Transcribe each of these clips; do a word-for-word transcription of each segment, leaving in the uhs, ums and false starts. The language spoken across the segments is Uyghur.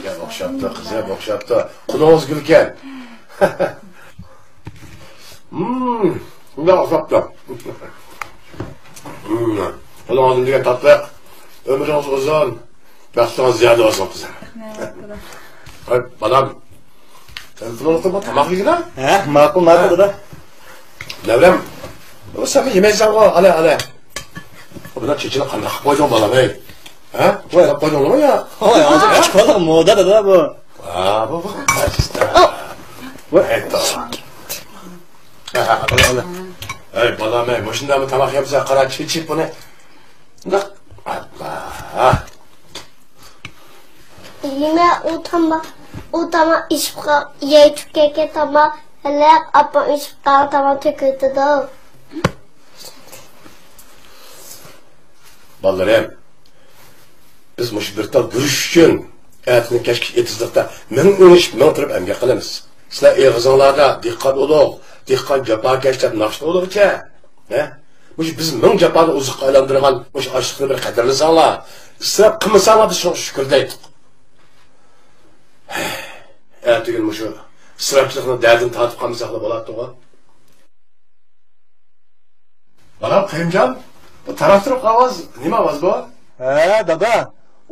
گەپ ئوخشاپتۇ، قىزىم، ئوخشاپتۇ. قولىڭىز گۈلكەن. مم، شۇنداق ئوخشاپتۇ. مم، قولىڭىزدىن كەلگەن تاتلىق. ئۆمرىڭىز ئۇزۇن. بەختىڭىز زىيادە بولسۇن، قىزىم. ھەي، بالام. تېلېفونۇڭىزدا بۇ تاماق يېگىنە؟ ھە، ماقۇل، ماقۇل، دادا. نەۋرەم، ئۇ سەن يېمەيسەنغۇ، ئالە، ئالە. بۇنىڭ چېچىنى قانداق قىلىپ قويدۇڭ، بالام، ھەي؟ ھە؟ ۋاي. قانداق قويدۇڭ، يا؟ ۋاي، ھازىر ھە؟ كىچىك بالىغا مودا، دادا، بۇ. ھا، بۇ، بۇ. ۋاي. ھەي، بالام، ھەي، مۇشۇنداقمۇ تاماق يەمسە، قارا، چېچىپ بۇنى. مۇنداق. ئاپپا. يەنە ئۇ تاماق، ئۇ تاماق ئىچىپ قال-، يەيتۈپ كەتكەن تاماق، ھېلىقى ئاپام ئىچىپ قالغان تاماق تۆكۈۋېتىدۇ. بالىلىرىم، بىز مۇشۇ بىر تال گۈرۈچ ئۈچۈن ئەتىدىن كەچكىچە ئېتىزلىقتا مىڭ ئۈنۈشۈپ، مىڭ تۇرۇپ ئەمگەك قىلىمىز. سىلەر ئېغىزىڭلاردا دېھقان ئۇلۇغ، دېھقان جاپاكەش دەپ ناخشا ئۇلىغىچە، ھە؟ مۇشۇ بىز مىڭ جاپانى ئوزۇققا ئايلاندۇرغان مۇشۇ ئاشلىقنى بىر قەدىرلىسەڭلار، ئىسراپ قىلمىساڭلار، بىز شۇنىڭغا شۈكۈر دەيتتۇق. ئەتىگۈن مۇشۇ ئىسراپچىلىقنىڭ دەردىنى تارتىپ قالمىساقلا بولاتتىغۇ. بالام، قېيۇمجان، بۇ تاراق-تۇرۇق ئاۋاز نېمە ئاۋاز بۇ؟ ھە، دادا،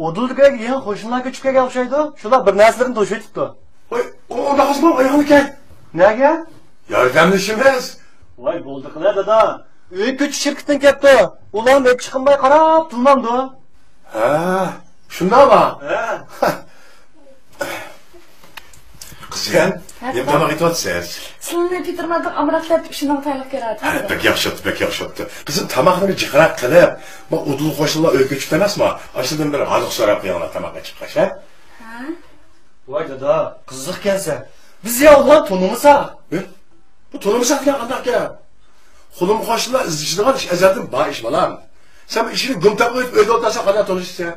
ئۇدۇلدىكى يېڭى قوشنىلار كۆچۈپ كەلگەن ئوخشايدۇ، شۇلار بىر نەرسىلىرىنى توشۇۋېتىپتۇ. ۋاي، ئۇ ئۇنداق قىلسىمۇ ئاياغنى كەي. نەگە؟ ياردەملىشىمىز. ۋاي، بولدى قىلە، دادا. ئۆي كۆچۈش شىركىتىدىن كەپتۇ. ئۇلارمۇ ھېچ چىقىنماي قاراپ تۇرمامدۇ. ھە، شۇنداقمۇ؟ ھە. قىزىم، ھە، نېمە تاماق ئېتىۋاتىسىز؟ سىلىنى پىتىرمادىق ئامراق دەپ ئىشىنىڭ تەييارلىق كېرەتتى. ھە، بەك ياخشى ئوپتۇ، بەك ياخشى ئوپتۇ. قىزىم، تاماقنى بىر جىقراق قىلىپ، بۇ ئۇدۇل قوشنىلار ئۆي كۆچۈپتۇ ئەمەسمۇ؟ ئاشۇلاردىن بىر ھالىق سوراپ قويۇڭلار تاماق ئېچىپ قاش، ھە؟ ھە؟ ۋاي دادا، قىزىقكەنسەن. بىز يا ئۇلارنى تونۇمىساق؟ ھە؟ بۇ تونۇمىساق دېگەن قانداق گەپ؟ خۇلۇم قوشنىلار ئىزدىشىدىغان ئىش ئەزەلدىن بار ئىش، بالام. سەن بۇ ئىشىكنى گۇم تاقىۋېتىپ ئۆيدە ئولتۇرساڭ قانداق تونۇشىسەن؟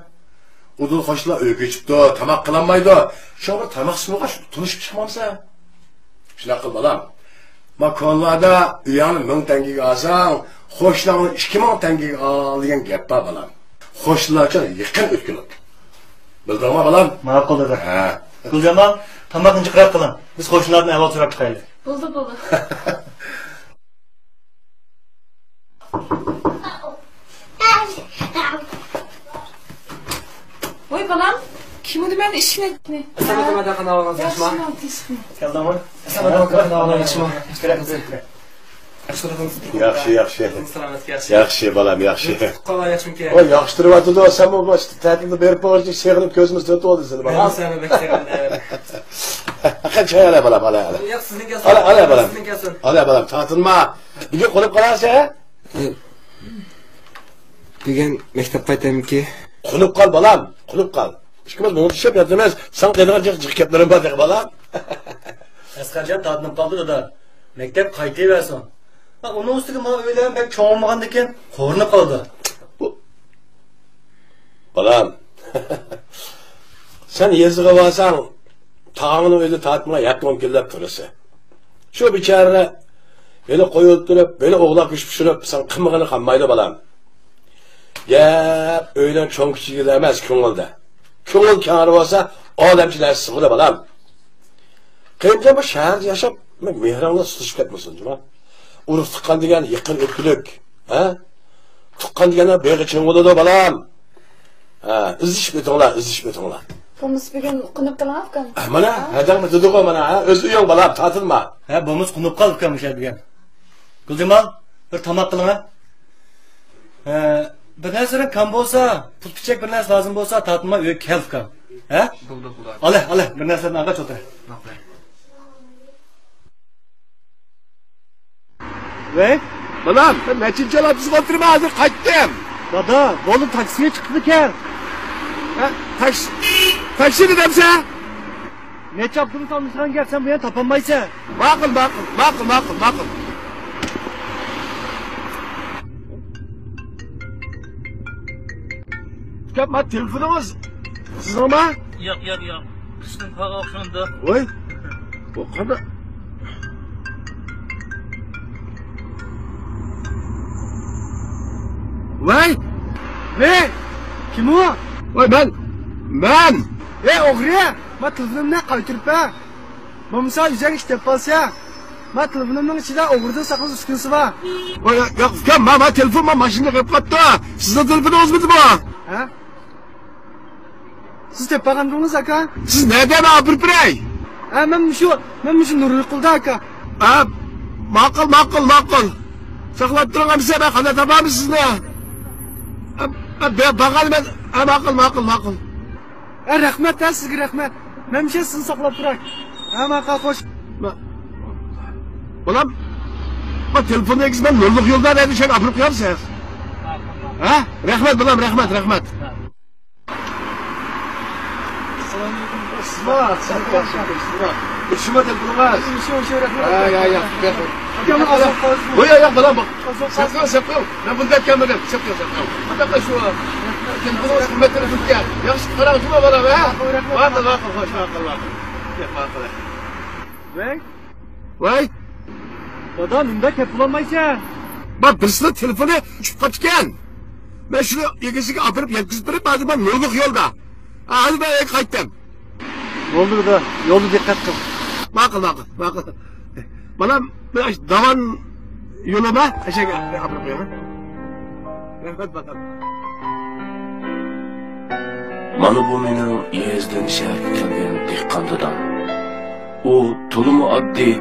ئۇدۇل قوشنىلار ئۆيگە كۆچۈپتۇ، تاماق قىلالمايدۇ. شۇڭا بىر تاماق سۇنغاچ تونۇشۇپ چىقمامسەن؟ شۇنداق قىل، بالام. ما كونىلاردا ئۆيۈڭنى مىڭ تەڭگىگە ئالساڭ، قوشناڭنى ئىككى مىڭ تەڭگىگە ئال دېگەن گەپ بار، بالام. قوشنىلارچە يېقىن ئۆتكۈلۈك. بىلدىڭما، بالام؟ ماقۇل، دادا. ھە. گۈلجامال، تاماقنى جىقراق قىلىڭ. بىز قوشنىلاردىن ئەھۋال سوراپ چىقايلى. بولدى، بولدى. ۋاي بالام، كىم ئۇدى مەن ئىشىكنى؟ ئەسلىمەتۇم ئاكا، قانداق ئەھۋالىڭىز، ياخشىمۇ؟ ياخشىمۇ، تىنچلىقمۇ؟ كەلدىڭمۇ؟ ئەسلىمەتۇم ئاكا، قانداق ئەھۋالىڭىز، ياخشىمۇ؟ كىرىڭ. ياخشى، ياخشى. سالامەتلىك ياخشى. ياخشى، بالام، ياخشى. تۇغقانلار ياخشىمىكەن؟ ۋاي، ياخشى تۇرۇۋاتىدۇ. سەنمۇ بۇ تەتىلدە بېرىپ بولغۇچە سېغىنىپ كۆزىمىز تۆتۈۋالدى سېنى، بالام. مەن سېنى بەك سېغىندىم. قېنى، چاي ئالاي، بالام، ئالاي، ئالاي. ياق، سىزنىڭ كەلسۇن. ئالاي، ئالاي، بالام. سىزنىڭ كەلسۇن. ئالاي، بالام، تارتىنما. بۈگۈن قونۇپ قالارسەن. بۈگۈن مەكتەپ قايتايمىكى؟ قونۇپ قال، بالام، قونۇپ قال. ئىككىمىز مۇڭدىشىپ ياتىمىز. ساڭا دەيدىغان جىق، جىق گەپلىرىم بار تېخى، بالام. ئەسقەرجان تارتىنىپ قالدى، دادا. مەكتەپ قايتىۋەرسۇن. ھە، ئۇنىڭ ئۈستىگە مانا ئۆيلەرمۇ بەك چوڭ بولمىغاندىكىن قورۇنۇپ قالىدۇ. بۇ، بالام، سەن يېزىغا بارساڭ، تاغاڭنىڭ ئۆيىدە تارتمىغان ھەپتە ئون كۈنلەپ تۇرىسەن. شۇ بىچارە ھېلى قوي ئولتۇرۇپ، ھېلى ئوغلاق گۆش پىشۇرۇپ، سەن قىلمىغىنى قالمايدۇ، بالام. گەپ ئۆينىڭ چوڭ-كىچىكىدە ئەمەس، كۆڭۈلدە. كۆڭۈل كەڭرى بولسا، ئادەمچە نەرسە سىغىدۇ، بالام. قېيۇمجان، بۇ شەھەردە ياشاپ، مېھرىڭلار سۇسلىشىپ كەتمىسۇن، جۇما. ئۇرۇق-تۇغقان دېگەن يېقىن ئۆتكۈلۈك، ھە؟ تۇغقان دېگەننىڭ بېغى چىڭ بولىدۇ، بالام. ھە، ئىزدىشىپ ئۆتۈڭلار، ئىزدىشىپ ئۆتۈڭلار. بولمىسا بۈگۈن قونۇپ قېلىڭ، ئۇكام. ھە، مانا، ھە؟ ھەدەڭمۇ دېدىغۇ، مانا، ھە؟ ئۆز ئۆيۈڭ، بالام، تارتىنما. ھە، بولمىسا قونۇپ قال، ئۇكام، مۇشۇ يەردە بۈگۈن. گۈلجامال، بىر تاماق قىلىڭ، ھە. ھە، بىر نەرسىلەر كەم بولسا، پۇت-پىچەك بىر نەرسە لازىم بولسا، تارتىنماي ئۆيگە كەل، ئۇكام. ھە؟ بولدى، بولدى. ئالە، ئالە، بىر نەرسىلەرنى ئالغاچ ئولتۇر. ماقۇل. ۋەي، بالام، مەن نەچچىنچى ئاۋتوبۇسقا ئولتۇرىمەن، ھازىر قايتتىم. دادا، بولدى، تاكسىغا چىقىپلا كەل. ھە؟ تاكسى، تاكسىنى دەمسە؟ نەچچە ئاپتوبۇس ئالمىشىدىغان گەپ، سەن بۇ يەرنى تاپالمايسەن. ماقۇل، ماقۇل، ماقۇل، ماقۇل، ماقۇل. ئۇكام، ما تېلېفونىڭىز سىزنىڭما؟ ياق، ياق، ياق. قىسقىن قالغان ئوخشىمامدۇ؟ ۋاي، بۇ قانداق؟ ۋاي! ۋاي! كىم ئۇ؟ ۋاي، مەن! مەن! ھەي ئوغرى، ما تېلېفونۇمنى قايتۇرۇپ بەر. بولمىسا ئۆزۈڭ ئىش تېپىپ ئالسا. ما تېلېفونۇمنىڭ ئىچىدە ئوغرىدىن ساقلاش ئۈسكۈنىسى بار. ۋاي، ياق، ياق، ئۇكام، ما، ما تېلېفون، ما ماشىنىدا قېلىپ قاپتۇ. سىزنىڭ تېلېفونىڭىزمىدى بۇ؟ ھە؟ سىز تېپىپ ئالغانمىدىڭىز، ئاكا؟ سىز نەدە، مەن ئاپىرىپ بېرەي؟ ھە، مەن مۇشۇ، مەن مۇشۇ نۇرلۇق قولدا، ئاكا. ھە، ماقۇل، ماقۇل، ماقۇل. ساقلاپ تۇرۇڭ ئەمىسە، مەن قانداق تاپامەن سىزنى؟ ھە، ھە، بە-، باغالمەن. ھە، ماقۇل، ماقۇل، ماقۇل. ھە، رەھمەت، ھە، سىزگە رەھمەت. مەن مۇشۇ سىزنى ساقلاپ تۇراي. ھە، ماقۇل، خوش. ما-، بالام، ما تېلېفوننى ئەكس، مەن نۇرلۇق يولدا دەيدۇ، شۇنى ئاپىرىپ قويامسىز؟ ھە؟ رەھمەت، بالام، رەھمەت، رەھمەت. ئەسسالامۇئەلەيكۇم. سىزما، سىزما، سىزما. شۇما تېلېفونىڭىز؟ شۇ، شۇ، رەھمەت. ھە، يا، يا، رەھمەت. ئاكامنى ئازاب قىلىسىز. ھوي، يا، يا، بالام، بۇ. سەپ قىلىڭ، سەپ قىلىڭ. مەن بۇنداق كەلمىدىم. سەپ قىلىڭ، سەپ قىلىڭ. بۇنداق شۇ. تېلېفونىڭىز خىزمەتلىرى بىتكەن. ياخشى قاراڭ، جۇما بالام، ھە؟ ماقۇل، رەھمەت. ماقۇل، ماقۇل، خوش، ماقۇل، ماقۇل. ماقۇل. ۋەي. ۋەي. دادا، نېمىدە كەپ بولالمايسەن؟ ما بىرسىنىڭ تېلېفونى ئۆچۈپ قاپتىكەن. مەن شۇنى ئىگىسىگە ئاپىرىپ يەتكۈزۈپ بېرىپ، ھازىر مەن نۇرلۇق يولدا. ھازىر مەن ئۆيگە قايتتىم. بولدى دادا، يولدا دىققەت قىل. ماقۇل، ماقۇل، ماقۇل. بالام، بىر داۋان يولىما ئەشەگە ئاپىرىپ قويۇڭ. رەھمەت، بالام. مانا بۇ مېنىڭ يېزىدىن شەھەرگە كەلگەن دېھقان دادام. ئۇ تولىمۇ ئاددىي،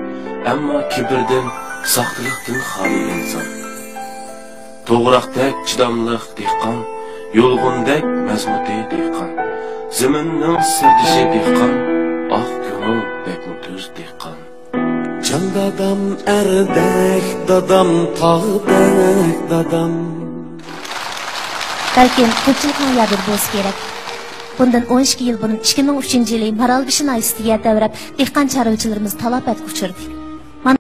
ئەمما كىبىردىن، ساختىلىقتىن خالىي ئىنسان. توغراقتەك چىداملىق دېھقان، يۇلغۇندەك مەزمۇتى دېھقان، زېمىننىڭ سىردىشى دېھقان، ئاق كۆڭۈل بەكمۇ تۈز دېھقان. جان دادام، ئەردەك دادام، تاغدەك دادام. بەلكىم كۆپچىلىكنىڭ يادىدا بولسا كېرەك. بۇندىن ئون ئىككى يىل بۇرۇن، ئىككى مىڭ ئۈچىنچى يىلى مارالبېشى ناھىيەسىدىكى يەر تەۋرەپ، دېھقان چارۋىچىلىرىمىز تالاپەتكە ئۇچرىدى.